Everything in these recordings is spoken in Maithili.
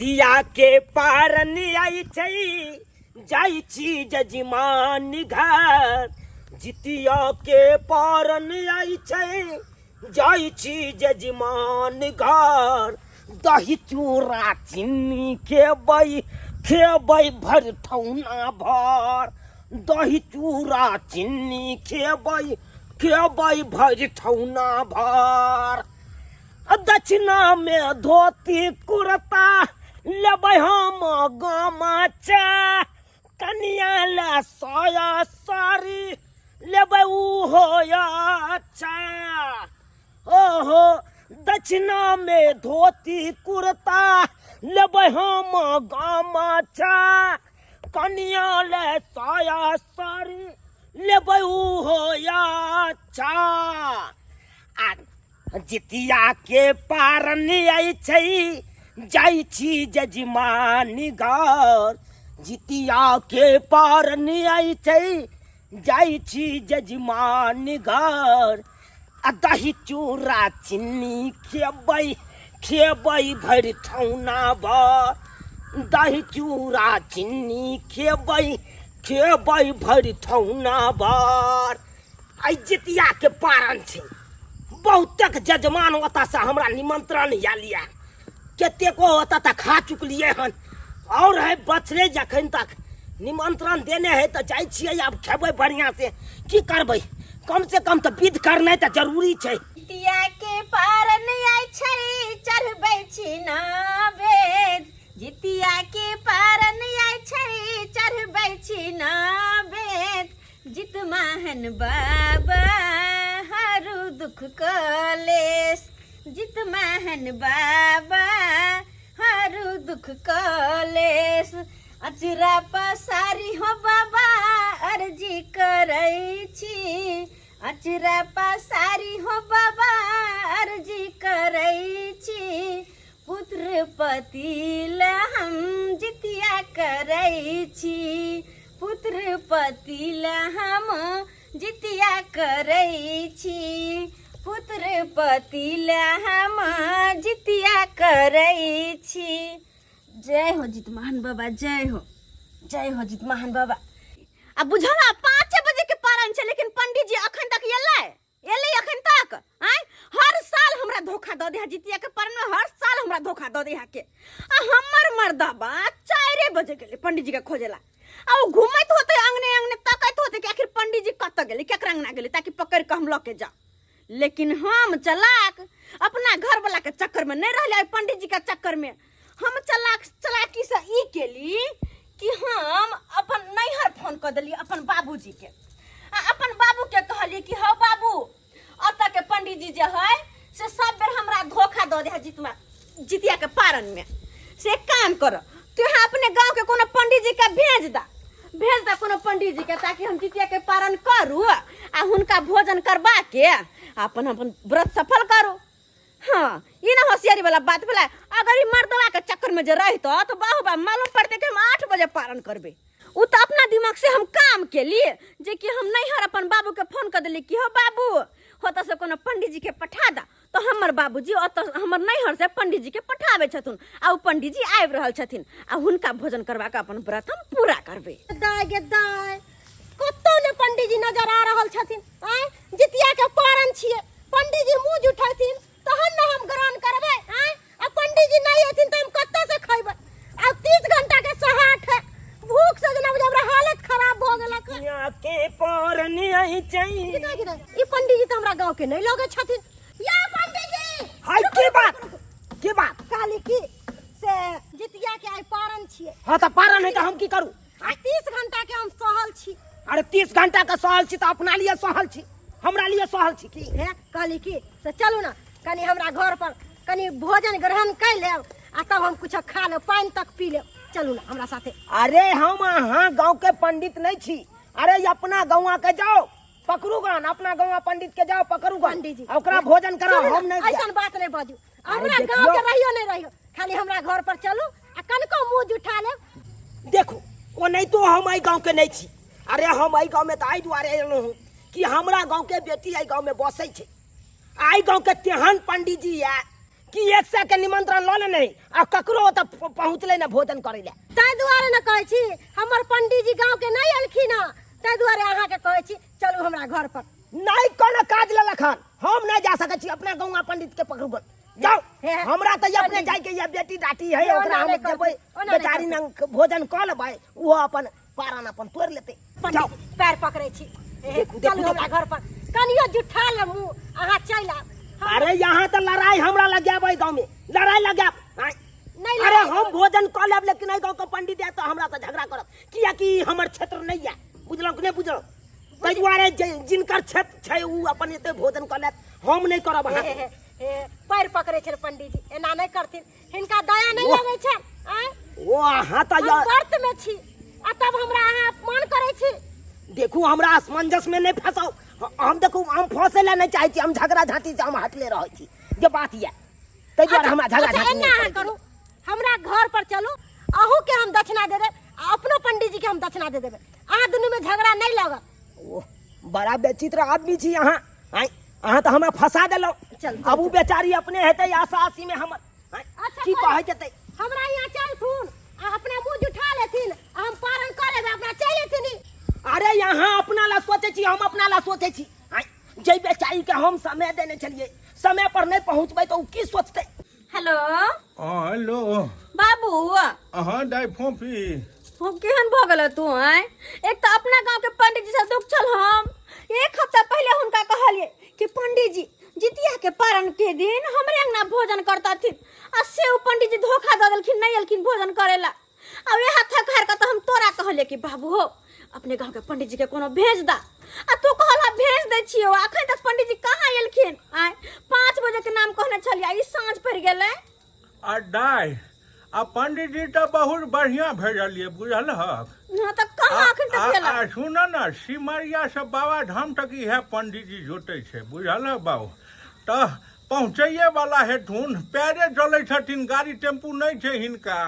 तिया के पारन आई छै जाइ छी जजमान घर जितिया के पारन आई छै जाइ छी जजमान घर दही चूड़ा चीनी खेबै खेबै भरि ठौना भर दही चूड़ा चीनी खेबै खेबै भरि ठौना भर दक्षिणा में धोती कुर्ता लेबै हम गमाचा कनिया ले साया साड़ी लेबै उहो अच्छा ओहो दक्षिणा में धोती कुर्ता लेबै हम गमाचा कनिया ले साया साड़ी लेबै उहो अच्छा आ जितिया के पारन आई छै जाइ छी जजमानी घर जितिया के पारन आई छै जाइ छी जजमानी घर आ दही चूड़ा चीनी खेबै खेबै भरि ठौना भर दही चूड़ा चीनी खेबै खेबै भरि ठौना भर आइ जितियाके पारन छै बहुतेक जजमान ओतऽसँ हमरा निमंत्रण आयल यऽ कतेको ओतऽ तऽ खा चुकलियै हन आओर है बचले जखन तक निमंत्रण देने है तऽ जाइ छियै आब खेबै बढ़िआँ से की करबै कम से कम तऽ विध करनाइ तऽ जरूरी छै जितिया के पारन आइ छै चढ़बै छी नवेद जितिया के पारन आइ छै चढ़बै छी नवेद जितमाहन बाबा हरू दुख कलेश जितमाहन बाबा हरू दुख कलेश अचरा पसारी हो बाबा अर्जी करै छी अचरा पसारी हो बाबा अर्जी करै छी पुत्र पति ला हम जितिया करै छी पुत्र पति ला हम जितिया करै छी पुत्र पति ला हम जितिया करै छी जय हो जितमान बाबा जय हो जय हो जितमान बाबा आ बुझल 5 बजे के पारण छै लेकिन पंडित जी अखन तक एलै एलै अखन तक आय हर साल हमरा धोखा दऽ दे है जितिया के पर्व में हर साल हमरा धोखा दऽ दे है के आ हमर मर्दबा 4 बजे गेलै पंडित जी के खोजेला आ ओ घूमैत होते अंगने अंगने तकैत होते कि आखिर पंडित जी कतऽ गेलै केकरा अंगना गेलै ताकि पकड़ के हम लऽ के जाउ लेकिन हम चलाक अपना घर वाला के चक्कर में नहीं रहले पंडित जी के चक्कर में हम चलाक चलाकी से ई केली कि हम अपन नैहर फोन कऽ देलियै अपन बाबूजी के आ अपन बाबू के कहलियै कि हौ बाबू ओतऽ के पंडीजी जे है से सब बेर हमरा धोखा दऽ दे है जितमा जितिया के पारन में से एक काम कर तू यहाँ अपने गांव के कोनो पंडीजी के भेज दा भेज दा कोनो पंडीजी के ताकि हम जितिया के पारण करू आ हुनका भोजन करवा के आ अपन अपन व्रत सफल करू हाँ ई ना होशियारी वाला बात भेलै अगर ई मर्दवा के चक्कर में जे रहितो तो बाहुबा मालूम पड़ते कि हम 8 बजे पारण करबे उ तो अपना दिमाग से हम काम केलिए जे कि हम नैहर अपन बाबू के फोन कर देली कि हो बाबू होतऽ से कोनो पंडित जी के पठा दा तो हमर बाबूजी ओतऽ हमर नैहर से पंडित जी के पठाबै छथुन आ उ पंडित जी आबि रहल छथिन आ हुनका भोजन करवा के अपन व्रत हम पूरा करबै दाय गे दाय कतौ ने पंडीजी नजर आ रहल छथिन आँय जितिया के पारन छियै पंडीजी मुँह जुठेथिन तहन ने हम ग्रहण करबै आँय आ पंडीजी नहि अयथिन तऽ हम कतऽ से खैबै आ 30 घंटा के सहाठ है भूख से जेना बुझाय हमरा हालत खराब भऽ गेलक हन। दुनिया के पारन आई छै गिदा गिदा ई पंडीजी तऽ हमरा गाँव के नहि लगै छथिन या पंडीजी हाय की बात की बात कहली की से जितिया के आइ पारन छियै हाँ तऽ पारन है तऽ हम की करू आ 30 घंटा के हम सहल छी अरे 30 घंटा के सहल छी तऽ अपना लिए सहल छी हमरा लिए सहल छी की हे कहली की से चलू ना कनी हमरा घर पर कनी भोजन ग्रहण कर लेब आ तब हम कुछ खा लेब पानि तक पी लेब चलू ना हमरा साथे अरे हम अहाँ गांव के पंडित नहीं छी अरे अपना गाँव के जाओ पकड़ू गन अपना गाँव पंडित के जाओ पकड़ू गन पंडित जी आ ओकरा भोजन कराओ सुनू हम ना, नहीं ऐसन बात नहीं बाजू हमरा देखियौ। गाँव के रहियो नहीं रहियो खाली हमरा घर पर चलू आ कनको मुँह जुठा लेब देखू ओ नहीं तो हम एहि गाँव के नहीं छी अरे हम एहि गाँव में तऽ एहि दुआरे एलहुँ हँ कि हमरा गाँव के बेटी एहि गाँव में बसै छै एहि गाँव के तेहन पंडीजी यऽ कि एक सए के निमंत्रण लऽ लेने आ ककरो ओतऽ पहुँचलै ने भोजन करै लए। ताहि दुआरे ने कहै छी हमर पंडीजी गाँव के नहि एलखिन हँ, ताहि दुआरे अहाँके कहै छी चलू हमरा घर पर। नहि कोनो काज लेलक हन, हम नहि जा सकै छी अपना गौआ पंडित के पकड़ू गन। जाओ हे, हमरा तऽ अपने पंडीजी। जाय के ये बेटी डाटी है, हे, ओकरा ओना हम नहि करतै, देबै ओना नहि बेचारी करतै। नंग भोजन कऽ लेबै, ओहो अपन पारन अपन तोड़ि लेतै। जाओ। पंडीजी पैर पकड़ै छी, हे, देखू, देखू, चलू हमरा देखू। घर पर, कनियो जुठा ले मुँह अहाँ चलि आब। अरे यहाँ तऽ लड़ाई हमरा लगाबै, गाँव में लड़ाई लगाब। आँय। नहि अरे लड़ाई हम करब। भोजन कऽ लेब, लेकिन एहि गाँव के पंडित आयत तऽ हमरा से झगड़ा करत, कियाकि ई हमर क्षेत्र नहि यऽ, बुझलहुँ कि नहि बुझलहुँ? ताहि दुआरे जिनकर क्षेत्र छै ओ अपन एते भोजन कऽ लेत, हम नहि करब। हे, अहाँ हे, हे, पैर पकड़ै छनि पंडीजी, एना नहि करथिन, हिनका दया नहि ओह। लगै छनि? आँय? ओ अहाँ तऽ हम व्रत में छी आ तब हमरा अहाँ अपमान करै छी। देखू हमरा असमंजस में नहि फंसाउ। हम देखू हम फंसै लए नहि चाहै छी, हम झगड़ा झांटी से हम हटले रहै छी, जे बात यऽ ताहि दुआरे हमरा झगड़ा अच्छा, झांटी एना नहि अहाँ करैके करू, हमरा घर पर चलू, अहूँ के हम दक्षिणा दे देब आ अपनो पंडीजी के हम दक्षिणा दे देबै, अहाँ दुनू में झगड़ा नहीं लागत। ओह, बड़ा विचित्र आदमी छी अहाँ। आँय, अहाँ तऽ हमरा फंसा देलहुँ। चल, चल, अब उ चल। बेचारी अपने हेतै आशा आशी में हमर। आँय, अच्छा, की कोइ- कहै जेतै? हमरा यहाँ चलथुन आ अपना मुँह जुठा लेथिन आ हम पारण कऽ लेबै, अपना चलि एथिन ई। अरे यहाँ अपना ला सोचै छी, हम अपना ला सोचै छी। आँय, जे बेचारी के हम समय देने छलियै, समय पर नहि पहुँचबै तऽ ओ की सोचतै? हेलो। हाँ, हेलो। बाबू। हाँ दाइ फोफी। हम केहन भऽ गेल तू? आँय, एक तऽ अपना गाँव के पंडित जी से दुख छल, हम एक हफ्ता पहले हुनका कहलिए कि पंडित जी जितिया के पारण के दिन हमरे अंगना भोजन करतथिन, आ से ओ पंडित जी धोखा दऽ देलखिन, नहीं एलखिन भोजन करेला। आ वएह थक हार के तऽ हम तोरा कहलिए कि बाबू हो अपने गाँव के पंडित जी के कोनो भेज दा, आ तू कहला भेज दै छियौ, अखन तक पंडित जी कहाँ एलखिन? आँय, 5 बजे के नाम कहने छलियै, ई साँझ पड़ि गेलै। आ दाइ आ पंडित जी तऽ बहुत बढ़िया भेजलियै, बुझल हक? हाँ तऽ कहाँ अखन तक आ गेला? आ सुन न, सिमरिया से बाबा धाम तक इएह पंडित जी जोतै छै, बुझल हक बाबू? तऽ पहुँचैये वाला हेथुन, पैरे चलै छथिन, गाड़ी टेम्पू नहि छै हिनका।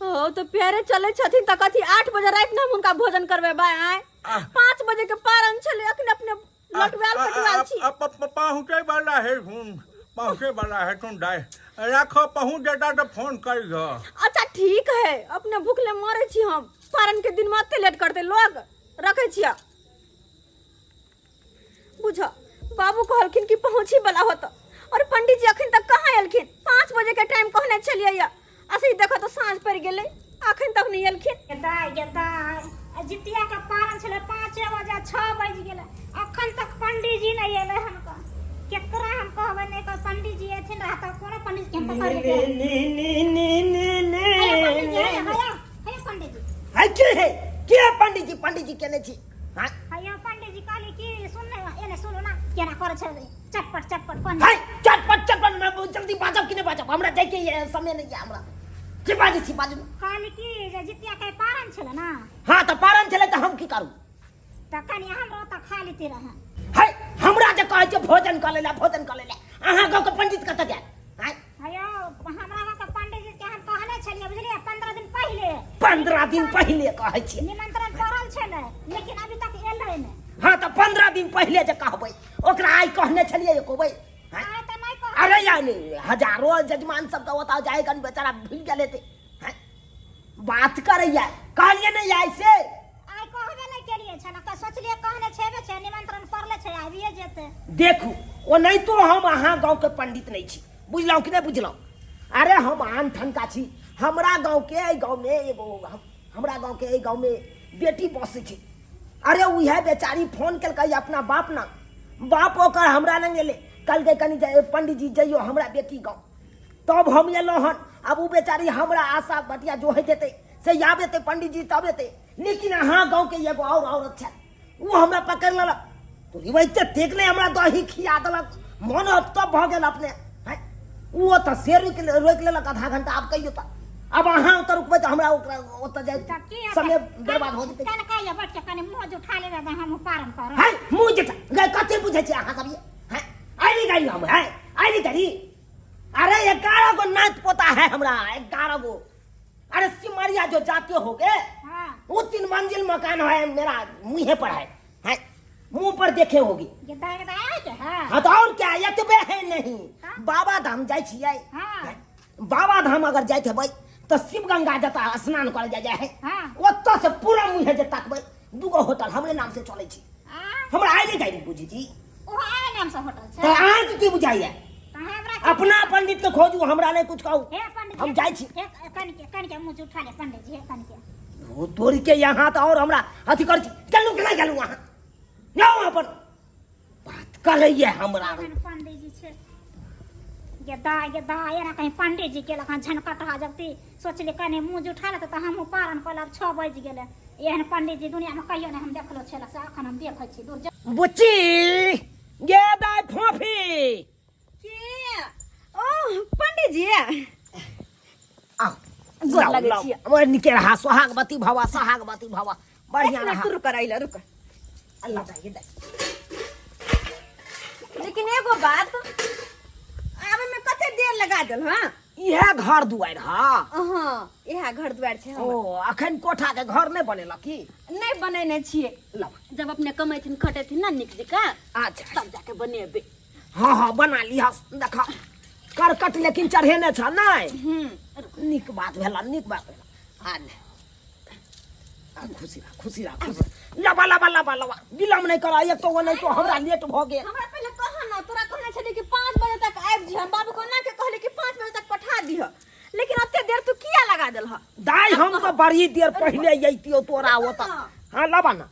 ओ तऽ पैरे चलै छथिन तऽ कथी 8 बजे राति में हम हुनका भोजन करबेबै? आँय, 5 बजे के पारण छलै, अखन अपने लटुआल पटुआल छी। पहुँचै वाला हेथुन, पहुँचै वाला हेथुन दाइ, राखो, पहुँच जेता तऽ फोन करिह। अच्छा ठीक है, अपने भूखले मरे छी हम, पारण के दिन में एते लेट करते लोग, रखै छियै। बुझ बाबू कहलखिन कि पहुँची वाला होत, और पंडित जी अखन तक कहाँ एलखिन? 5 बजे के टाइम कहने छलियै या, आ से देखो तो साँझ पड़ि गेलै, अखन तक नहीं एलखिन। दाइ गे दाइ, आ जितिया के पारण छलै 5 बजे, 6 बजि गेलै, अखन तक पंडीजी नहि एलै हन। केकरा हम कहबै? नहि कह पंडीजी एथिन रह तऽ कोनो पंडीजी के हम पकड़ लेबै। नी नी नी नी नी। हैया पंडीजी, हैया, हैया, हैया पंडीजी। है के है के है पंडीजी? पंडीजी केने छी? हाँ? हैया पंडीजी, कहली कि सुन ने, एने सुनू ना केना करै छै चटपट चटपट कोन। है चटपट चटपट में जल्दी बाजब कि नहि बाजब? हमरा जाइके ये समय नहीं है, हमरा की बाजै छी बाजू। कहली कि जे जितिया के पारण छलै ना। हाँ तऽ पारण छलै तऽ हम की करू? तऽ कनि हमरो तऽ खा लेती रहे। है हमरा जे कहै छै भोजन कऽ लेला, भोजन कऽ लेला, अहाँ गाँव के पंडित कतऽ जायत? आँय? हेयौ हमरा गाँव के पंडीजी के हम कहने छलियै, बुझलियै, 15 दिन पहिले। 15 दिन पहिले कहै छियै? निमंत्रण पड़ल छलै, लेकिन अभी तक एलै नहि। हाँ तऽ 15 दिन पहिले जे कहबै ओकरा, आइ कहने छलियै एको बेर? आँय? आइ तऽ नहि कहबै। अरे यानी हजारो जजमान सब तऽ ओतऽ जाय कन बेचारा भूलि गेल हेतै। आँय? बात करैया कहलियै नहि आइ से? आइ कहबे नहि केलियै छल तऽ सोचलियै कहने छेबे छै, निमंत्रण पड़ले छै, आबिए जेतै। देखू ओनाहितो हम अहाँ गाँवके पंडित नहि छी, बुझलहुँ कि नहि बुझलहुँ? अरे हम आन ठनका छी। हमरा गाँवके एहि गाँवमे एगो हमरा गाँवके एहि गाँवमे बेटी बसै छै। अरे उएह बेचारी फोन केलकै अपना बाप ना, बाप ओकर हमरा लग एलै, कहलकै कनि पंडीजी जइयो हमरा बेटी गाँव, तब हम एलहुँ हन। आब ओ बेचारी हमरा आशा बटिया जो होइत हेतै से आब एतै पंडीजी तब एतै, लेकिन अहाँ गाँवके एगो आओर औरत छै, ओ हमरा पकड़ि लेलक, तो वैसे देख ले हमरा दही खिया देलक, मन तब भऽ गेल अपने। हैं, ओ ओतऽ से रोकि लेलक आधा घंटा। आब कहियौ तऽ आब अहाँ ओतऽ रुकबै तऽ हमरा ओकरा ओतऽ जाय तऽ की हेतै? समय बर्बाद हो जेतै। कनि कहियो बैठ के कनि मुँह जुठा लेबै तऽ हमहूँ पारण करब। है मुँह जेठा गै, कथी बुझै छियै अहाँ सब ये? हैं, आइ गाड़ी हम है आइ गाड़ी। अरे 11 गो नात पोता है हमरा, 11 गो। अरे सिमरिया जो जाते हो गए, हाँ। वो 3 मंजिल मकान है मेरा, मुँहे पर है, है। मुंह पर देखे होगी। गेदा गेदा आए के है। हाँ तो और क्या, एतबे है नहीं। हाँ? बाबा धाम जाइ छियै। हाँ। बाबा धाम अगर जाइत हेबै तऽ शिव गंगा जतऽ स्नान करे जाय है, हाँ। ओतऽ से पूरा मुँहे जे तकबै, दूगो होटल हमरे नाम से चलै छै। आ हमरा आइ नहि जाइ बुझी जी। ओहो आए नाम से होटल छै। तऽ अहाँके की बुझाइया? तऽ हमरा अपना पंडित के खोजू, हमरा नहि कुछ कहू। हे पंडित, हम जाइ छी। हे कनिके कनिके मुँह उठा ले पंडित जी, हे कनिके। ओ तोड़ के यहाँ तऽ और हमरा अथी कर छी। चलू कि नहि चलू अहाँ? जाउ अहाँ पर बात करैया हमरा। एहन पंडित जी छै गेदा गेदा एना कहीं पंडित जी के लखन झनकटहा जबती सोचली कनि मुँह जुठा लेतै तऽ हमहूँ पारण कऽ लेब। 6 बजि गेलै। एहन पंडित जी दुनियामे कहियो नहि हम देखलो छल, से अखन हम देखै छी। दूर जा। बुच्ची गे दाइ फोफी। के ओ पंडित जी? आओ। गोर लाउ, लगै लाउ। छियै। बड़ नीके रहा, सोहागवती भवा, सोहागवती भवा, बढ़िया एक मिनट रहा। तू रुक आइला, रुक। अल्लाह दाइ दाइ। लेकिन एगो बात, आबे में कते देर लगा देल? हाँ, इएह घर दुआरि? हाँ। हाँ, इएह घर दुआरि छै हमर। ओ अखन कोठा के घर नहि बनेलक की? नहि बनेने छियै। लाउ। जब अपने कमेथिन खटेथिन ना नीक जकाँ, अच्छा, तब जाके बनेबै। हाँ हाँ, बना लिह। देख करकट लेकिन चढ़ेने छ नहि? हम्म। नीक बात भेल, नीक बात भेल। आ ने आ, खुशी रह, खुशी रह, खुशी रह। लबा लबा लबा लबा, विलम्ब नहि कर। एक तो ओ नहि तो हमरा लेट भऽ गेल। हमरा पहिले कह ना, तोरा कहने छली कि 5 बजे तक आबि जइह। बाबू को ना के कहली कि 5 बजे तक पठा दिह, लेकिन ओते देर तू किया लगा देलह? दाइ, हम तऽ बड़ी देर पहिले अइतियौ तोरा ओतऽ। हाँ, लबा ना,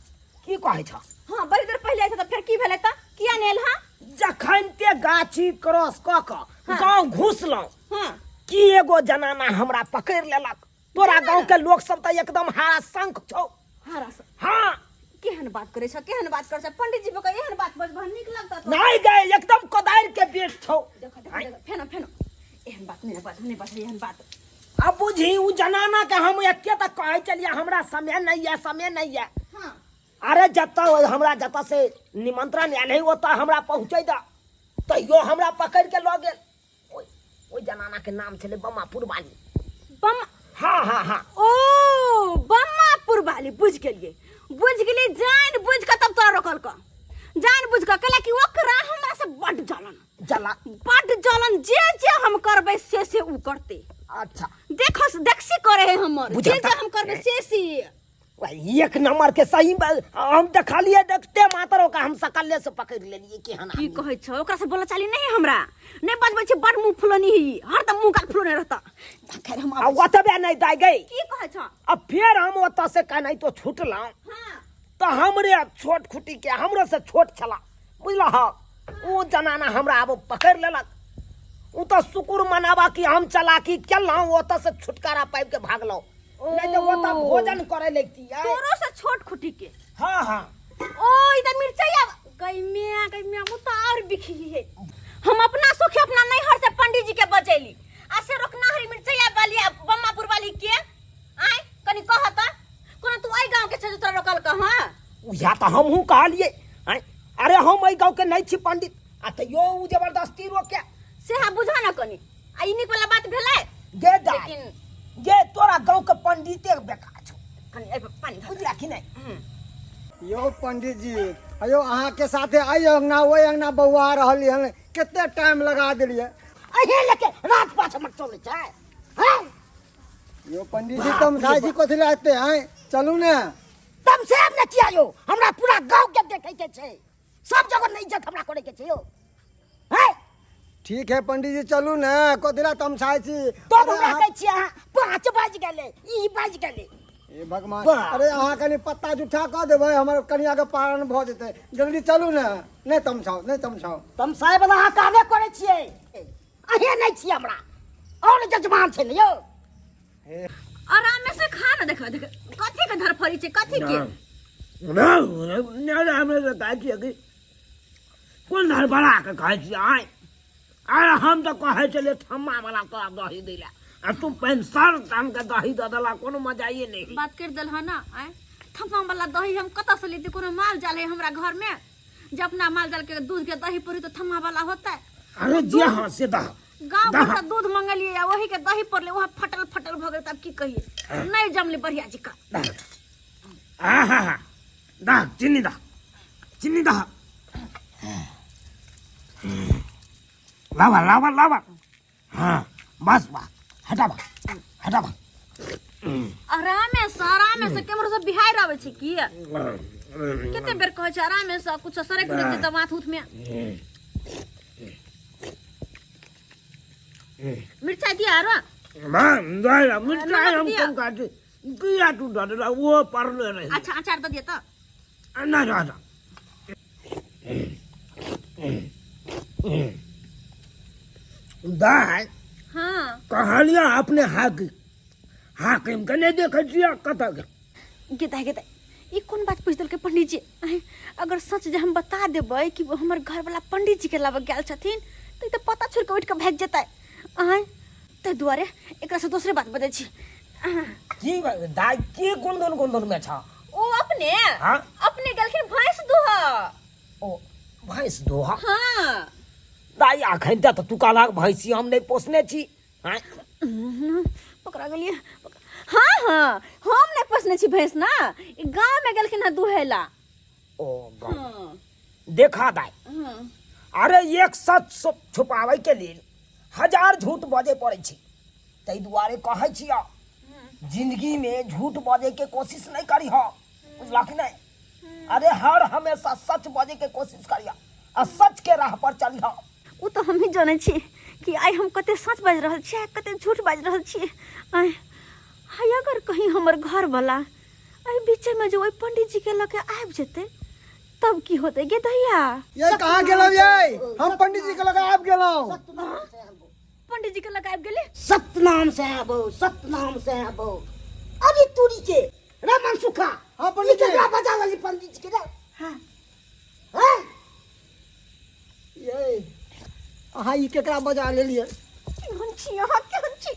की कहै छ? हाँ, बड़ी देर पहिले आइ त फेर की भेलै त किया नहि एल? हाँ। जखन ते गाछी क्रॉस कऽ कऽ गाँव घुसलहुँ, हाँ, की एगो जनाना हमरा पकड़ि लेलक। तोरा गाँव के लोक सब तऽ एकदम हारा शंख छौ। हारा स? हाँ। केहन बात करै छ, केहन बात करै छ पंडित जी? बका एहन बात बजबह, नीक लगता तोरा? नहीं गए, एकदम कोदारि के बेट छौ। देखो देखो देखो, फेनो फेनो एहन बात नहि बाज, नहि बाज एहन बात। अब बुझी, उ जनाना के हम एते तक कहै चलिए हमरा समय नहीं है, समय नहीं है। हाँ। अरे जतऽ हमरा जतऽ से निमंत्रण आयल है ओतऽ हमरा पहुँचै दऽ, तैयो हमरा पकड़ के लऽ गेल। ओहि ओहि जनाना के नाम छलै बमापुर वाली। बम? हाँ हाँ हाँ। ओ बम्मापुर वाली, बुझ गेलिए, बुझ गेलिए। जान बुझ के तब तोरा रोकल क, जान बुझ के कहला कि ओकरा हमरा से बड जलन। जला। बड जलन, जे जे हम करबै से से उ करते। अच्छा। देखो देखसी करे है हमर जे बुझल। जे हम करबै से से। वही एक नंबर के सही हम देखलिए, देखते मात्र ओकरा हम सकले से पकड़ लेलिए कि हन। की कहै छौ, ओकरा से बोला चाली नहीं, हमरा नहीं बजबै छै। बड मुंह फुलनी ही, हरदम मुंह काल फुलने रहता। खैर, हम आ आबै छी। ओतबे नहीं दाइ गई। की कहै छौ? अब फेर हम ओतऽ से कनाहितो तो छुटलहुँ, हाँ, तऽ हमरे छोट खुटी के, हमरो से छोट छला बुझलह, ओ जनाना हमरा आब पकड़ि लेलक। ओ तऽ शुक्र मनाबा कि हम चलाकी केलहुँ, ओतऽ से छुटकारा पाबि के भागलहुँ, नहीं तऽ ओतऽ भोजन करे लगतियै। तोरो से छोट खुटी के? हाँ हाँ। ओ ई त मिरचैया गई मिया, गई मिया, उ त और बिखी है। हम अपना सुखे अपना नैहर से पंडित जी के बजैली आ से रोकना हरी मिरचैया वाली आ बम्मापुर वाली के आय। कनी कह त, कोनो तू एहि गांव के छे जे तोरा रोकल कह? हां। उएह तऽ हमहूँ कहलियै आँय, अरे हम एहि गाँवके नहि छी पंडित, आ तैयो ओ जबरदस्ती रोके। से हा बुझा ना कनी, आ ई नीक वाला बात भेलै? गे दाइ, लेकिन गे तोरा गाँवके पंडिते बेकार छौ। कनी एहि पर पानी धर। बुझला कि नहि? यौ पंडित जी, अयो अहाँके साथे एहि अंगना ओहि अंगना बौआ रहली हन, कते टाइम लगा देलियै। अहे लेके रात पाछ हमर चलै छै, हैं? यौ पंडित जी, तम खाइ छी कथी लए एते? आँय, चलू ने। तम से आब ने किया यौ, हमरा पूरा गाँव के देखे के छै, सब जगह नहीं इज्जत हमरा करे के छै यौ, हैं? ठीक है पंडित जी, चलू ने, कथी लए तमसाइ छी? तब अरे हमरा कहै छियै अहाँ 5 बाजि गेलै, ई बाजि गेलै। हे भगवान। वाह। अरे अहाँ कनि पत्ता जुठा कऽ देबै, हमर कनिया के पारण भऽ जेतै। जल्दी चलू ने, नहि तमसाउ, नहि तमसाउ। तमसाइ वाला अहाँ कामे करै छियै। अहें नहि छियै, हमरा और जजमान छै ने यौ। आराम से खा ना। देख देख, कथी के धरफड़ी छै, कथी के? नहि, हमरा तऽ कहै छियै कि कोन धरफड़ा के कहै छियै? आँय, अरे हम तऽ कहै छलियै थम्मा वाला तोरा दही दै लए, आ तू पानि सर टान के दही दऽ देला, कोनो मजाइए नहि। बात कर देल हन आय, थम्मा वाला दही हम कतऽ से लेती? कोनो माल जाल है हमरा घर में जे अपना माल जाल के दूध के दही पड़ी तो थम्मा वाला होता है? अरे जे हाँ से दह। गांव घर से दूध मंगलिए आ वही के दही पड़ले, वह फटल फटल भ गेल। तब की कहिए, नहीं जमले बढ़िया जी का। दह, आ हा हा, दह चीनी दह। चीनी दह लावा लावा लावा हाँ बस बस हटाबा हटाबा आरामे से आरामे से केम्हरो से बिहार आबै छै की कते बेर कहै छै आरामे से कुछ सड़क उड़क जेतै माथ उथ में मिरचाई दिया आरो मिरचाई हम दिया। कम खाते किया तू दऽ देला ओहो पड़ले रहे अच्छा अचार दऽ दिया तऽ ना ना ना दाय हाँ कहलिया अपने हाकिम हाकिम के नहि देखै छियै कतऽ गेल गेता गेता ई कोन बात पूछि देलकै पंडीजी आँय, अगर सच जे हम बता देबै कि हमर घरवला पंडीजी के लाबऽ गेल छथिन तऽ ई तऽ पता छोड़ि कऽ उठि कऽ भागि जेतै आँय ताहि दुआरे एकरासँ दोसरे बात बजै छी आँय, की दाय की गुंदन गुंदन में छ ओ अपने हाँ? अपने गेलखिन भैंस दूहऽ ओ भैंस दोहा हाँ दाय अखन तक तू कहलक भैंसी हम नहि पोसने छी आँय पकड़ा गेलियै हाँ हाँ हम नहि पोसने छी भैंस ना ई गाँव में गेलखिन हँ दुहै ला ओ गाँव हाँ देखा दाय हाँ अरे एक सच छुपाबै के लेल हजार झूठ बजै पड़ै छै ताहि दुआरे कहै छियह जिंदगी में झूठ बजै के कोशिश नहि करीह बुझलक कि नहि अरे हर हमेशा सच बजै के कोशिश करिह आ सच के राह पर चलिह ओ तऽ हमही जानै छी कि आइ हम कते सच बाजि रहल छी आ कते झूठ बाजि रहल छी आइ आइ अगर कहीं हमर घरवला एहि बीचेमे जे ओहि पंडीजीके लऽ के आबि जेतै तब की होतै गे दैया ये कहाँ गेलहुँ ये हम पंडित जी के लग आबि गेलहुँ पंडीजी के लऽ के आबि गेलै सतनाम साहब सतनाम साहब अरे तूरी के रे मनसुखा हाँ, पंडित जी। ई केकरा बजा लेली पंडित जी के रे हाँ हाँ ये अहाँ ई केकरा बजा लेलियै केहन छी अहाँ केहन छी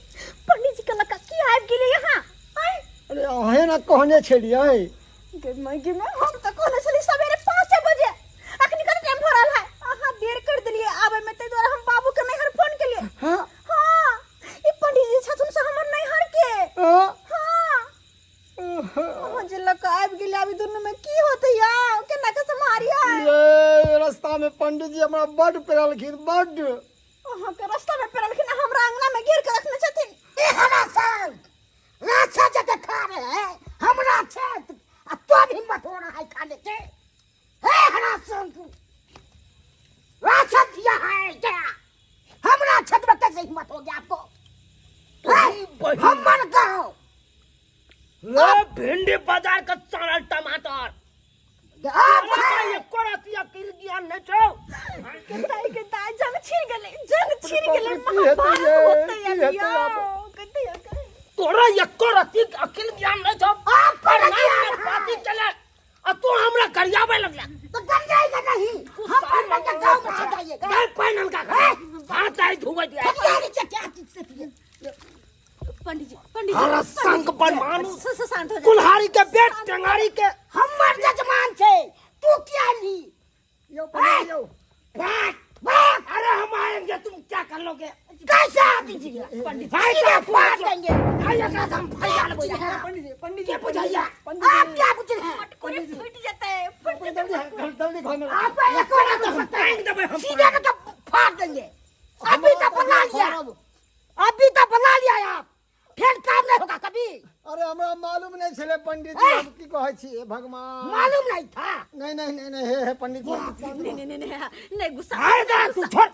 पंडीजी के लऽ के की आबि गेलै यहाँ आँय अरे अहें ने कहने छलियै गे माय गे माय हम तऽ कहने छली सवेरे 5 बजे अखनी कते टाइम भऽ रहल है अहाँ देर कर देलियै आबै में ताहि दुआरे हम बाबू के नैहर फोन केलियै हाँ हाँ ई पंडीजी छथुन से हमर नैहर के हाँ हाँ अहाँ जे लऽ कऽ आबि गेलियै आब ई दुनू में की होतै यौ केना के सम्हारियै ये रास्ता में पंडित जी हमरा बड्ड पेरलखिन बड्ड अहाँके रास्ता में पेरलखिन आ हमरा अंगना में घेर के रखने छथिन ए हमरा संग राछा जते खा रहे हैं हमरा छत आ तो भी हिम्मत हो रहा है खाने के हे हरा संग राछा दिया है क्या हमरा छत में कैसे हिम्मत हो गया आपको हे, हमर गाँव रे भिंडी बाजार के सड़ल टमाटर आप तोरा एको रति अकिल ज्ञान नहि छौ के दाई के दाई जंग छिड़ गेलै जंग छिड़ गेलै बाप रे, की हेतै महाभारत होतै ये? की हेतै यौ आब? कते कते तोरा एको रति अकिल ज्ञान नहि छौ आप पर प्रणाम में पाती चले आ तू हमरा गरियाबे लगला तो डर जाएगा नहीं हम पर के गांव में आ जाइएगा दाई पानि हल्का खा हाथ दाई धुबै दिया हथियारी से क्या चीज से दिए पंडित जी पंडित जी हरा संग पर मानुस से से शांत हो जा कुल्हाड़ी के बेट टेंगारी के हमर जजमान छै तू क्या ली यौ पंडित जी यौ भाग भाग अरे हम आएंगे तुम क्या कर लोगे कैसे आ दीजिएगा पंडित भाई सीधे का फाड़ फाड़ देंगे आई एकरा से हम फैला लेबै पंडित जी पंडित जी के बुझैया पंडित जी आप क्या बुझ रहे हैं मटकोरे फूट जेतै फूट जेतै जल्दी जल्दी घर में आप एक और तो हम फेंक देबै हम सीधे में तो फाड़ देंगे अभी तो बना लिया अभी तो बना लिया आप फिर काम नहीं होगा कभी अरे हमरा मालूम नहीं छले पंडित जी हम की कहै छी हे भगवान मालूम नहीं था नहीं नहीं नहीं नहीं हे हे पंडित जी नहीं नहीं नहीं नहीं नहीं गुस्सा आए दा तू छोड़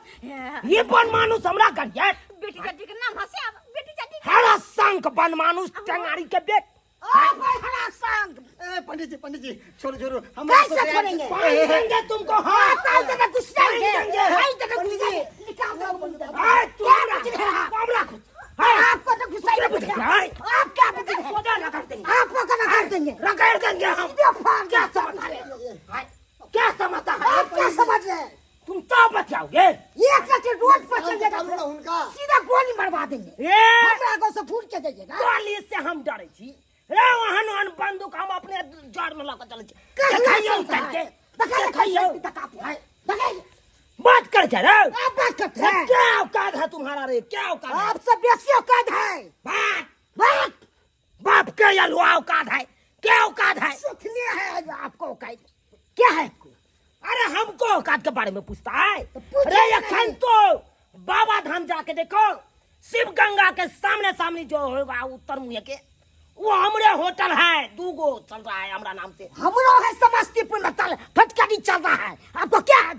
ये बन मानुस हमरा गरिया बेटी जाटी के नाम हंसे आब बेटी जाटी हरा संग बन मानुस टेंगारी के बेट ओ भाई हरा संग ए पंडित जी पंडित जी छोड़ो छोड़ो हम कैसे छोड़ेंगे पानी देंगे तुमको हाँ आप आई जगह गुस्सा पानी है देंगे। आई जगह गुस्सा है निकाल दो बोल दो आए तू क्या हमरा बुझ रहे हैं आप? हमरा खुद आपको तो गुस्सा ही बुझ नहीं गया आप क्या बुझ रहे हैं सोदा रगड़ देंगे आपको कना कर देंगे रगड़ देंगे हम सीधे फाड़ क्या देंगे। समझता है क्या समझता है आप क्या समझ रहे हैं तुम तो बचाओगे एक रस्ते रोड पर चल निकालू ना जाएगा हुनका सीधा गोली मरवा देंगे ए हमरा आगो से फूट के जाइएगा गोली से हम डरे छी रे ओहन ओहन बंदूक हम अपने जड़ में लऽ के चलै छी कहिया देखियौ चलता है? करके देखा देखियौ देखा देखा बात कर के रे आप बात करते हैं क्या औकात है तुम्हारा रे क्या औकात है आपसे बेसी औकात है बात बात बाप के या लुआ औकात है क्या औकात है सुथने है आपको औकात क्या है आपको अरे हमको औकात के बारे में पूछता है? पूछे अरे नहीं। अखन तो बाबा धाम जाके देखो, शिव गंगा के सामने सामने जो होगा उत्तर मुहे के, वो हमरे होटल है, दूगो चल रहा है हमरा नाम से। हमरो है समस्तीपुर में चल फटकारी चल रहा है, आपको क्या है?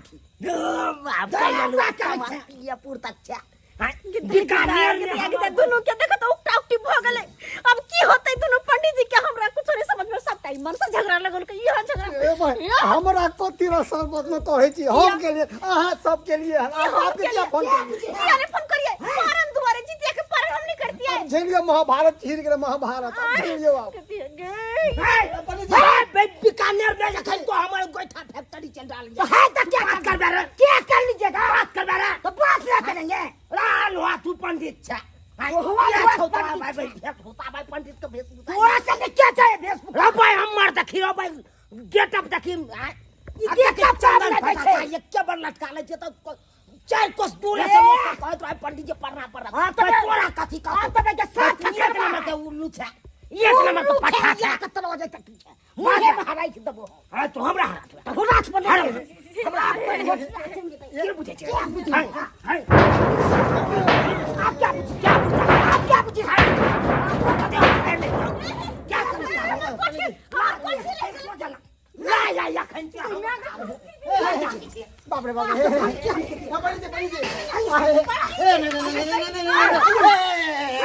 पुर तक छै। हाँ, बीकानेर में गीता दुनू के देखो तो उकटा उकटी भ गेलै। अब की होतै दुनू पंडित जी के, हमरा कुछो नहीं समझ में, सबटा ई मन से झगड़ा लगल के इहा झगड़ा। ए भाई, हमरा कथी ला शरबत में कहै छी? हम के लिए, अहाँ सब के लिए, अहाँ बाप के किया फोन करिए? किया ने फोन करिए? पारन दुआरे जितिया के पारन हम नहीं करतिए। अब झेलियो महाभारत छिड़ गेलै, महाभारत अब झेलियो आप। हे, बीकानेर में जखन तो हमर गोइठा फैक्ट्री चल रहल तो है तो क्या बात करबे रे? क्या कर लीजिएगा? बात करबे रे? तो बात ना करेंगे। लाल हुआ तू पंडित छे। हुआ ये हुआ छौ तोरा पंडित भाई छे। भाई, होता भाई पंडित के वेशभूषा। तोरा सबके क्या चाहिए वेशभूषा? रे भाई, हमर देखी रे भाई, गेटअप देखी। ई गेटअप चंदन चावल फटा छै। छै, एके बार लटका लै छै तऽ चारि कोस दूर से लोग सब कहैत रहै पंडित जी प्रणाम प्रणाम। हाँ, तबे- भाई, तोरा कथी कहतौ? हाँ, तबे के साथ एक में नंबर के उल्लू छै, एक नंबर के पट्ठा छै। मुँहे में हराइ छै देबो। हाँ, तो हमरा हरा देबै। तऽ हुरास बने। हरा देबै। हमरा के बुझै छै? हाय, हाय। आप क्या बुझी? क्या बुझा? आप क्या बुझी? क्या समझता है? ला या या खन बाप रे बाप रे, पंडित जी, पंडित जी, ए नहीं नहीं नहीं नहीं नहीं नहीं।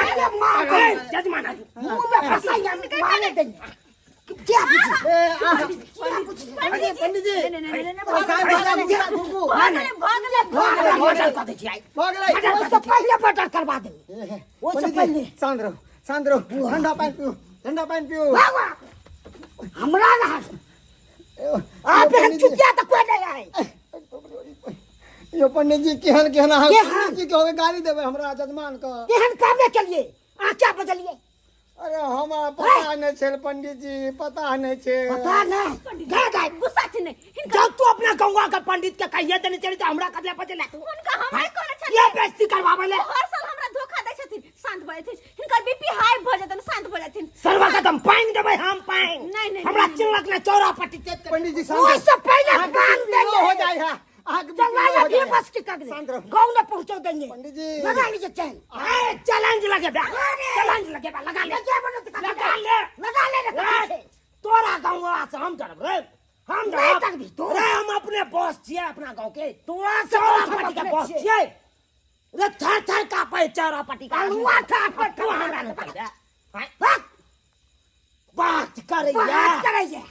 अरे मार गए जजमान आजू। मुँह में फंसाई हम मारे देंगे। क्या बुझी? ए पंडित जी, पंडित जी, शांत हो जाओ, रुकू। भऽ गेलै, भऽ गेलै। मर्डर कऽ दै छी आइ। भऽ गेलै। ओहिसँ पहिले मर्डर करवा देंगे। ओहिसँ पंडित जी, पहिले। शांत रहू, शांत रहू, ठंडा पानि पिउ, ठंडा पानि पिउ। बाबा, हमरा रहा ए, आप एहन पंडित जी, चुतिया तऽ कोई नहीं आए। यो पंडित जी, केहन केहन अहाँ केहन? पंडित जी के गाली देबै हमरा जजमान के? एहन कामे के लिए अहाँ क्या बजलिए? अरे हमरा पता नहि छल पंडित जी, पता नहि छै। पता नहीं गा गा गुस्सा छै नहि हिनका। जब तू अपना गौवा के पंडित के कहिए देने चली तो हमरा कदले बजले? हुनका हम नहि कहने ये छलियै। बेइज्जती करवावे ले। हर साल हमरा धोखा दै छथिन। शांत भऽ जेथिन, हिनकर बीपी हाई भऽ जेतनि, शांत भऽ जेथिन। सरवा कदम पानि देबै हम पानि। नहि, नहि, हमरा नहि। चिल्लक ने चौरा पट्टी तेज कर। पंडित जी शांत। ओहिसँ पहिले अहाँके बांध बीपी लो देंगे। हो जाइ है, अहाँके बीपी चल लो हो अभी जाइ है। बस की कर शांत रहू। गाँव न पहुंचो देंगे। पंडित जी। लगा लीजिए चैन। ए चैलेंज लगे बे, चैलेंज लगे बे, लगा ले, लगा ले, लगा ले रे कथी छै? तोरा गाँव से हम डरब रे? हम नहीं डरब डरबी तू। रे हम अपने बॉस छियै अपना गाँव के। तोरा से चौरा हम पट्टी के अपने बॉस छियै। छियै रे। थर थर कापै चौरा पट्टी का अलुआ था तू हमरा नहि करबे? आँय? बात बात करैया। बात करैया।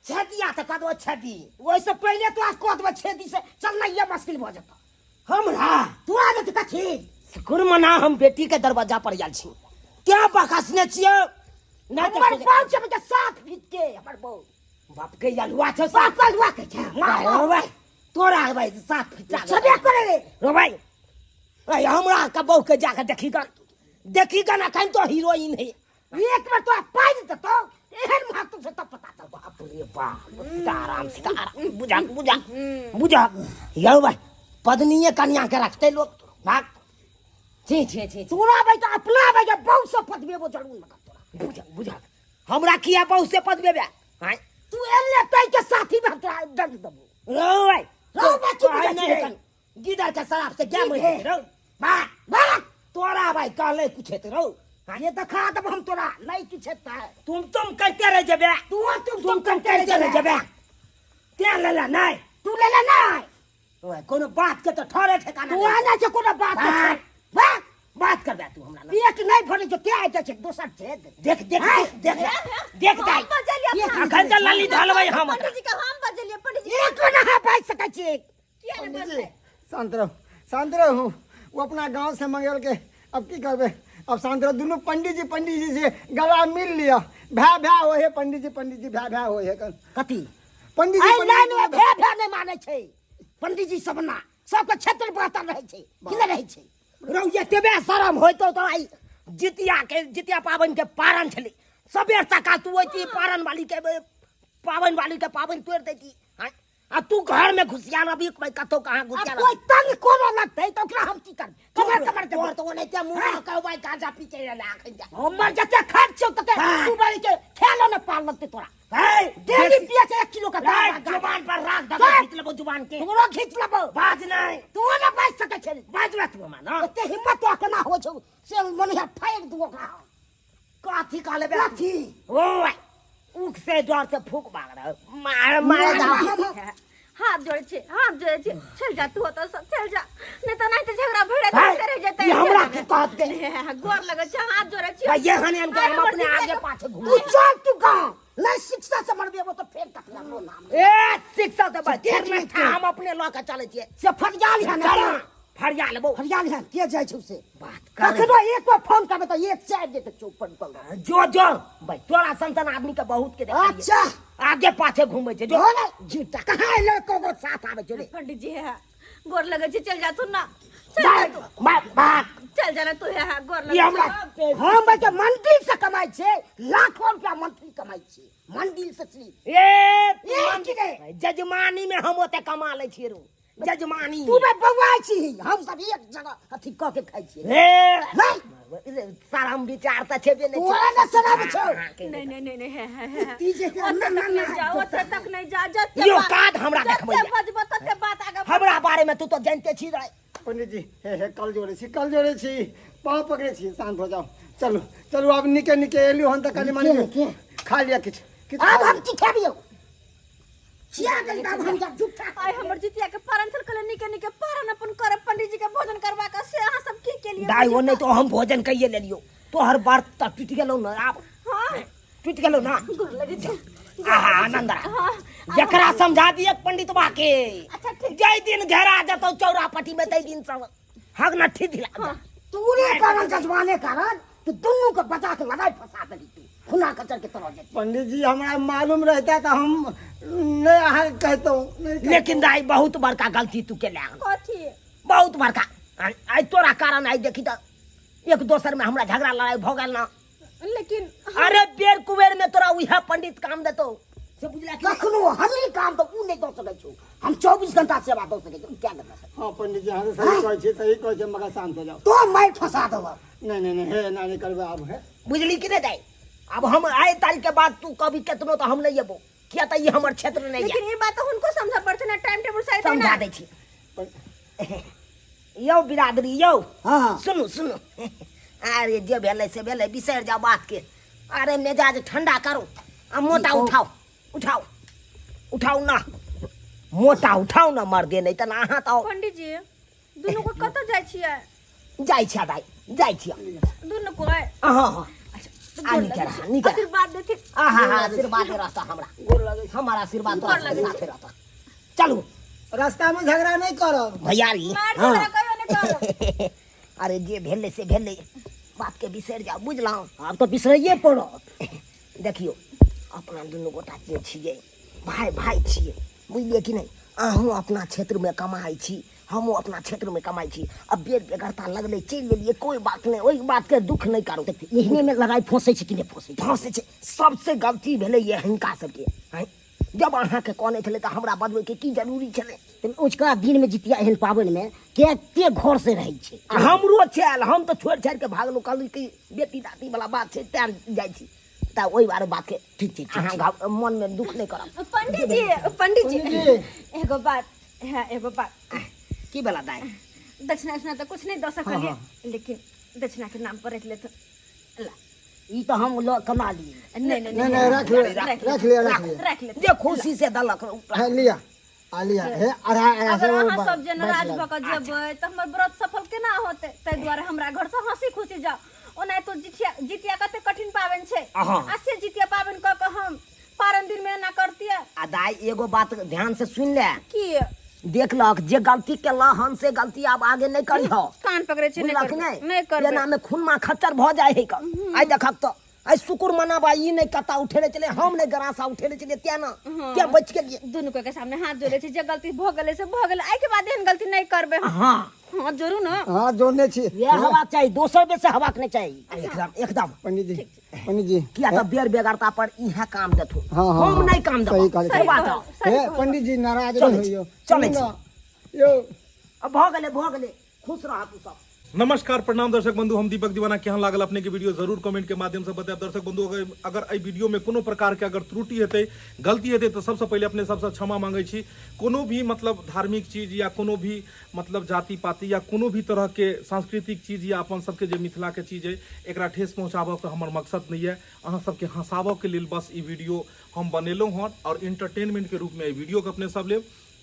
छेदिया तऽ कदो छेदी। ओहिसँ पहिले तोरा कऽ देबै छेदी से चलनाइए मुश्किल भऽ जेतौ। हमरा तोरा जे कथी? शुक्र मना हम बेटी के दरवाजा पर आयल छी, क्या बकसने छियै नहि तऽ हमर सोचे- बाप छै बच्चा 7 फीट के हमर बहू। बाप के अलुआ छौ। बाप के अलुआ के छै। मार रे भाई, तोरा भाई 7 फीट छेबे करे रे। रे भाई, रे हमरा के बहू के जाके देखी गन, देखी गन, अखन तो हीरोइन है। एक बेर तोरा पाइ देतौ एहन महत्व से तब पता चलतौ। बाप रे बाप, सीताराम सीताराम, बुझा बुझा बुझा यौ भाई, पत्नीये कन्या के रखते लोग भाग। छी छी छी। तोरा भाई तो अपना भाई के बहुत से पदबेबो जरूर न तोरा। बुझा बुझा, हमरा किया बहु से पदबेबे? आँय? तू एले तै के साथी में हम तोरा दंड देबो। रौ भाई, रौ भाई, की बुझै नहीं छियै? कन गिदर के शराब से क्या मरि गिदे। रौ बा भाग। तोरा भाई कहले कुछ हेतै रौ। ये देखा देब हम तोरा, नहीं किछु हेतै। तुम तुम करते रह जेबे। तू तुम तुम तुम करते रह जेबे। तें लेला नहीं। तू लेले नहीं। ओए, कोनो बात के तो ठहरे ठिकाना तू नहीं। आना छै कोनो बात के भाग। छै। भाग। बात करबे तू हमरा लग। पेट नहीं भरे छै ते आइ जाइ छै दोसर छेद। देख देख हाय। देख देख दाई। हम बजलियै अपना। अखन तऽ लली धलबै हम। पंडित जी के हम बजलियै पंडित जी। एक ना बाजि सकै छी। किया नहि पंडित जी बजतै? शांत रहू, शांत रहू। ओ अपना गांव से मंगेल के, अब की करबै? अब शांत रहू दुनू पंडित जी। पंडित जी से गला मिल लिअ, भै भै होइ है पंडित जी, पंडित जी भै भै होइ है कन। कथी? पंडित जी आइ पंडित नहीं जी नहीं, भे भे नहीं मानै छै पंडित जी सब ना, सबके क्षेत्र बहतर रहै छै कि नहि रहै छै? रौ एतबे शरम होइतौ तऽ आइ जितिया के, जितिया पाबनि के पारन छलै, सबेर सकाल तू अइती पारन वाली के, पाबनि वाली के पाबनि तोड़ि दैती। आँय? आ तू घर में घुसिया रहबी कतौ कहाँ आ घुसिया कोई तंग कोनो लगतै तऽ ओकरा हम की करबै? कमर कमर तोहर देबै। तऽ ओनाहिते मुँह में कहबै गांजा पी के एलै अखन जा। हमर जते खर्च छौ तते हाँ। तू बड़ी के खेलो ने पार लगतै तोरा। हे, डेली पिए छै 1 किलो के रे, गांजा। जुबान पर राख जुबान के। तोरो खींच लेबो। बाज नहीं। तू ने बाज सकै छै। बाजबे तू हमरा ना। एते हिम्मत तोरा केना होइ छौ से मन है फाड़ि दू ओकरा। कथी कहले बे? कथी? ओए उख से जोर से फूक मार रहा मार मार जा। हाथ जोड़े छी, हाथ जोड़े छी, चल जा तू ओतऽ से, चल जा, नहीं तो नहीं तो झगड़ा भिड़े भाई, रह जेतै। ये हमरा की कहत के? गोर लगै छै, हाथ जोड़े छी। भाई, ये हने हम अरे, अपने हमर आगे जितिया पाछे घूम। तू चल तू गाँव नहीं शिक्षा से मरबेबो तो फेर तकला नो नाम। ए शिक्षा से बच देख नहीं हम अपने लऽ के चलै छियै। से फरियाल है ना। चल फरिया लेबो। फरियाल है के जाइ छौ से बात कर। कखनो एक बार फोन करबे तऽ एक से आबि जेतै चौक पर निकल। जो जो भाई तोरा सन सन आदमी के बहुत के देखलियै। अच्छा। आगे पाछे घूमै छै जो। जो ने झूठा कहाँ एलै ककरो साथ आबै छौ रे। पंडित जी है गोर लगै छै, चल जा तू ना, चल जा तू। बात चल जाना तू है गोर ई लगै हमरा छै। हम बच्चा मंदिर से कमाइ छै, लाखों रुपया मंथली कमाइ छै मंदिर से सिर्फ। ए ए, की रे? जजमानी में हम ओते कमा लै छियै रो। जजमानी तू बे बौआइ छी, हम सब एक जगह अथी कऽ के खाइ छियै। ए नहीं। शरम विचार तऽ छेबे नहि। तोरा ने शरम छौ। नहीं नहीं नहीं नहीं है है है ती जे ओते ना तक ना नहीं ना जा, ओते तक नहीं जा, जते यो बात- काज हमरा जते देखबैया। बजबो तते बात आगे बढ़- हमरा बारे में तू तो जानते छी रे। पंडित जी हे हे कल जोड़े छी, कल जोड़े छी, पाँव पकड़े छी, शांत हो जाओ। चलू चलू आब निके निके एलियो हन तऽ कनि मनि निके। खा लिअ किछु किछु। आब हम की खेबियौ छिया गेल आब हम जब झूठा। आइ हमर जितिया के पारन छल, कहले निके निके पारन अपन करब पंडित जी के भोजन करवा के, से अहाँ सब की केलिए? दाइ ओ नहि तो हम भोजन कइए लेलियो, तोहर व्रत तऽ टूटि गेलौ न आब। हाँ टूटि गेलौ न। गोर लगै छै। आहा आनंद रह। हाँ। जकरा समझा दिए पंडित बा के। अच्छा ठीक। जै दिन घेरा जतौ चौरापट्टी में तै दिन सब हग न ठीक दिला। तूने कारण जजमाने कारण तू दुनू के बचा के लड़ाई फंसा देली, तू खुना कचर के तरह जेती। पंडित जी हमरा मालूम रहता तऽ हम नहि अहाँके कहितहुँ नहि कहितहुँ। लेकिन दाइ बहुत बड़का गलती तू केले हन। कथी? बहुत बड़का। आइ तोरा कारण आइ देखी तऽ एक दोसर में हमरा झगड़ा लड़ाई भऽ गेल ना। लेकिन अरे बेर कुबेर में तोरा उहे पंडित काम देतौ से बुझला कि कखनो हमी काम तऽ ऊ नहि दऽ सकै छौ, हम 24 घंटा सेवा दऽ सकै छी, ऊ किया दऽ सकै? हाँ पंडित जी अहाँ सही कहै छी, सही कहै छी, मगर शांत हो जाओ। तो मारि फंसा देबह। नहीं नहीं नहीं हे एना नहि करबै आब हे। बुझली कि नहि दाइ? आब हम आइ तारीख के बाद तू कभी केतनो तऽ हम नहि एबो, किया तऽ ई हमर क्षेत्र नहि लेकिन यऽ। ई बात तऽ हुनको समझऽ पड़तै ने, टाइम टेबुल सही समझा दै छी यौ बिरादरी यौ। हाँ। सुनू सुनू, अरे जे भेलै से भेलै, बिसरि जाउ बात के। अरे मिजाज ठंडा करू आ मोटा उठाओ उठाओ उठाओ ना, मोटा उठाओ ना मर्दे, नहि तऽ अहाँ तऽ। पंडित जी दुनू को कतऽ जाइ छियै? जाइ छियै दाइ, जाइ छियै दुनू को। हाँ हाँ आ गोर नीके लगै रह, छी। नीके रह। आशीर्वाद देथिन। आहा हा आशीर्वाद रहता हमरा, हमारा आशीर्वाद तोरा गोर लगै सबके साथे रहता। चलू रास्ता में झगड़ा नहीं करब भैयारी। मार झगड़ा कहियो नहि करब। अरे जे भेलै से भेलै, बात के बिसरि जाउ बुझलहुँ? आब तऽ बिसरैये पड़त। देखियौ अपना दुनू गोटा जे छियै भाय भाय छियै, बुझलियै कि नहि? अहूँ अपना क्षेत्रमे कमाइ छी, हमहूँ अपना क्षेत्रमे कमाइ छी। अब बेर बेगरता लगलै चलि गेलियै, कोइ बात नहि, ओहि बातके दुख नहि करू। एहने में लड़ाई फंसै छै कि नहि फंसै छै? फँसै छै। सबसे गलती भेलै ये हिनका सबके। आँय जब अहाँके कहने छलै तऽ हमरा बजबैके की जरूरी छलै? तऽ ओझका दिन में जितिया एहन पाबनि में कते घर से रहै छै। आ हमरो छै आयल, हम तऽ छोड़ि छाड़ि के भागलहुँ, कहलहुँ कि बेटी दाती वाला बात छै तैं जाइ छी। तऽ ओहि बारे बात के ठीक छै, ठीक अहाँ मन में दुख नहि करब। पंडित जी, पंडित जी एगो बात है, एगो बात। की भेला दाइ? दक्षिणा उक्षिणा तऽ कुछ नहि दऽ सकलियै, लेकिन दक्षिणा के नाम पर रख लेत ला। ई तऽ हम लऽ कमा लियै। नहीं नहीं नहीं नहीं रख लिअ, रख लिअ, रख लिअ। रख लेत जे खुशी से देलक। हे लिअ आ लिअ, हे अढ़ाई अढ़ाई अगर सौ अहाँ सब जे नाराज भऽ कऽ जेबै तऽ हमर व्रत सफल केना होतै? ताहि दुआरे हमरा घर से हंसी खुशी जाओ। ओना तो जितिया जितिया कते कठिन पाबनि छै, अहाँ। आ से जितिया पाबनि कऽ कऽ हम पारन दिन में एना करतियै। आ दाइ एगो बात ध्यान से सुनि ले। की? देखलक जे गलती केलह हन से गलती आब आगे नहि करिह। कान पकड़ै छै, नहि बुझलक करबै, नहि नहि करबै। एना में खूनमा खच्चर भऽ जाइ है। आइ देखक तऽ आइ शुक्र मनाबा ई नहि कत्ता उठेने छलै, हम नहि गरासा उठेने छलियै, तें ना तें बचि गेलियै। दुनू के सामने हाथ जोड़े छै, जे गलती भऽ गेलै से भऽ गेलै, आइ के बाद एहन गलती नहि करबै हम। हाँ हाथ जोड़ू ने। हाँ जोड़ने छी। इएह हवा चाही, दोसर बेर से हवाक नहि चाही। एकदम एकदम। पंडित जी, पंडित जी किया तऽ बेर बेगरता पर इहे काम देथु, हाँ, हाँ, हम हाँ। नहि काम देबो। सही कहलियै। से बात सही है। हे कहलियै। पंडित जी नाराज चलै नहि छी, होइयौ। चलै सुनू छी। ने, यौ अब भऽ गेलै, भऽ गेलै, खुश रह तू सब। नमस्कार, प्रणाम दर्शक बंधु, हम दीपक दीवाना। केहन लागल अपने के वीडियो जरूर कमेंट के माध्यम से बतायब। दर्शक बंधु, अगर अगर एहि वीडियो में कोनो प्रकार के अगर त्रुटि हेतै, गलती हेतै, तऽ सबसँ पहिले अपने सबसँ क्षमा मांगै छी। कोनो भी मतलब धार्मिक चीज या कोनो भी मतलब जाति पाति या कोनो भी तरह के सांस्कृतिक चीज या अपन सबके जे मिथिला के चीज अइ, एकरा ठेस पहुंचाबऽ के हमर मकसद नहि यऽ। अहाँ सबके हंसाबऽ के लेल बस ई वीडियो हम बनेलहुँ हन आओर इंटरटेनमेंट के रूप में एहि वीडियो के अपने सब लेब।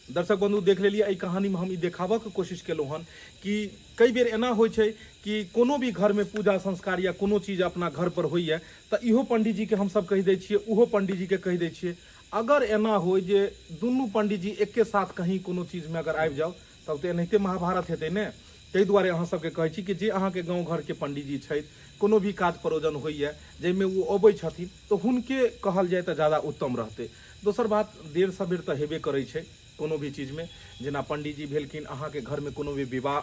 दर्शक बंधु, देख लेलियै एहि कहानीमे हम ई देखाबऽके कोशिश केलहुँ हन कि कई बेर एना होइ छै कि कोनो भी घरमे पूजा संस्कार या कोनो चीज अपना घर पर होइए तऽ इहो पंडीजीके हमसब कहि दै छियै, ओहो पंडीजीके कहि दै छियै। अगर एना होइ जे दुनू पंडीजी एके साथ कहीं कोनो चीजमे अगर आबि जाउ तब तऽ एनाहिते महाभारत हेतै ने। ताहि दुआरे अहाँ सबके कहै छी कि जे अहाँके गाँव घरके पंडीजी छथि, कोनो भी काज परोजन होइए जाहिमे ओ अबै छथिन तऽ हुनके कहल जाय तऽ ज्यादा उत्तम रहतै। दोसर बात, देर सबेर तऽ हेबे करै छै कोनो भी चीजमे। जेना पंडीजी भेलखिन, अहाँके घरमे कोनो भी विवाह,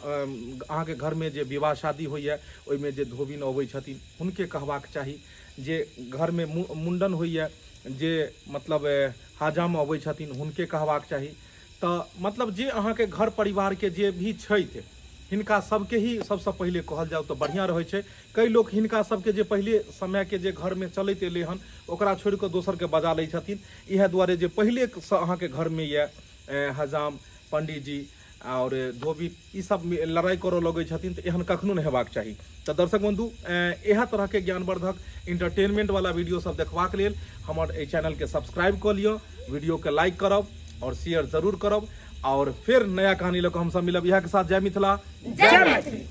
अहाँके घरमे जे विवाह शादी होइए ओहिमे जे धोबिन अबै छथिन हुनके कहबाक चाही। जे घरमे मुण्डन होइए जे मतलब हजाम अबै छथिन हुनके कहबाक चाही। तऽ मतलब जे अहाँके घर परिवारके जे भी छथि हिनका सबके ही सबसँ पहिले कहल जाउ तऽ बढ़िआँ रहै छै। कई लोक हिनका सबके जे पहिले समयके जे घरमे चलैत एलै हन ओकरा छोड़ि कऽ दोसरके बजा लै छथिन। इएह दुआरे जे पहिलेसँ अहाँके घरमे यऽ हजाम, पंडीजी आओर धोबी ई सब लड़ाइ करऽ लगै छथिन तऽ एहन कखनो नहि हेबाक चाही। तऽ दर्शक बंधु, इएह तरहके ज्ञानवर्धक इंटरटेनमेंट वाला वीडियो सब देखबाक लेल हमर एहि चैनलके सब्सक्राइब कऽ लिअ, वीडियोके लाइक करब आओर शेयर जरूर करब। आओर फेर नया कहानी लऽ कऽ हमसब मिलब। इएह के साथ जय मिथिला, जय मैथिली।